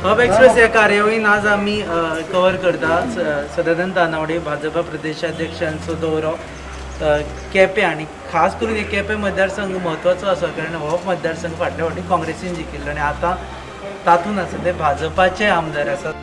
Hub express ह्या कार्यावळीन आज आमी कवर करता सदानंद तानावडे, भाजपा प्रदेशाध्यक्षांचो दौरो केपें आनी खास करून हे केपें मतदारसंघ म्हत्वाचो आसा, कारण हो मतदारसंघ फाटल्या फावटी काँग्रेसीन जिखिल्लो आनी आतां तातूंत आसा ते भाजपाचे आमदार आसात.